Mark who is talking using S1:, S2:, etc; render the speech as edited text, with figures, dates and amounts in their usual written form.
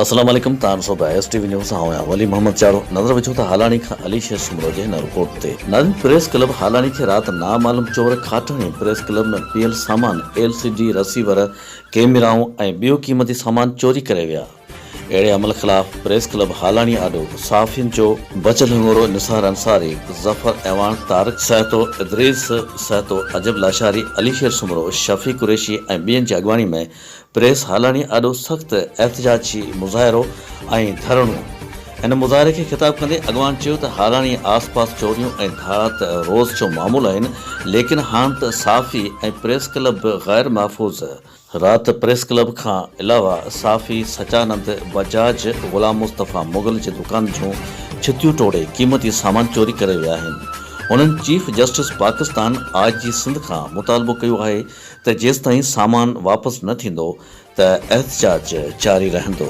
S1: السلام عليڪم تان ڏسو پيا ايس ٽي وي نيوز آئون آهيان ولي محمد چاڙهو نظر وجهون ٿا هالاڻي کان علي شير سومرو جي هن رپورٽ تي. نارين پريس ڪلب هالاڻي کي رات نامعلوم چور کاٽ هڻي پريس ڪلب ۾ پيل سامان ايل سي ڊي رسيور ڪيميرائون ۽ ٻيو قيمتي سامان چوري ڪري ويا اهڙي عمل خلاف پريس ڪلب هالاڻي آڏو صحافين جو بچل هڱورو، نثار انصاري، ظفر اعواڻ، طارق سهتو، ادريس سهتو، عجب لاشاري، علي شير سومرو، شفيع قريشي ۽ ٻين جي اڳواڻي ۾ پريس هالاڻي آڏو سخت احتجاجي مظاهرو ۽ ڌرڻو. هن مظاهري کي خطاب ڪندي اڳواڻ چيو ته هالاڻي آس پاس چوريون ۽ ڌاڙا ته روز جو معمول آهن ليڪن هاڻ ته صحافي ۽ پريس ڪلب به غير محفوظ رات پريس ڪلب کان علاوه صحافي سچانند بجاج، غلام مصطفيٰ مغل جي دڪان جون ڇتيون ٽوڙي قيمتي سامان چوري ڪري ويا آهن. هنن chief justice Pakistan, I G Sindh کان مطالبو ڪيو آهي ته جيستائين سامان واپس نه ٿيندو ته احتجاج جاري رهندو.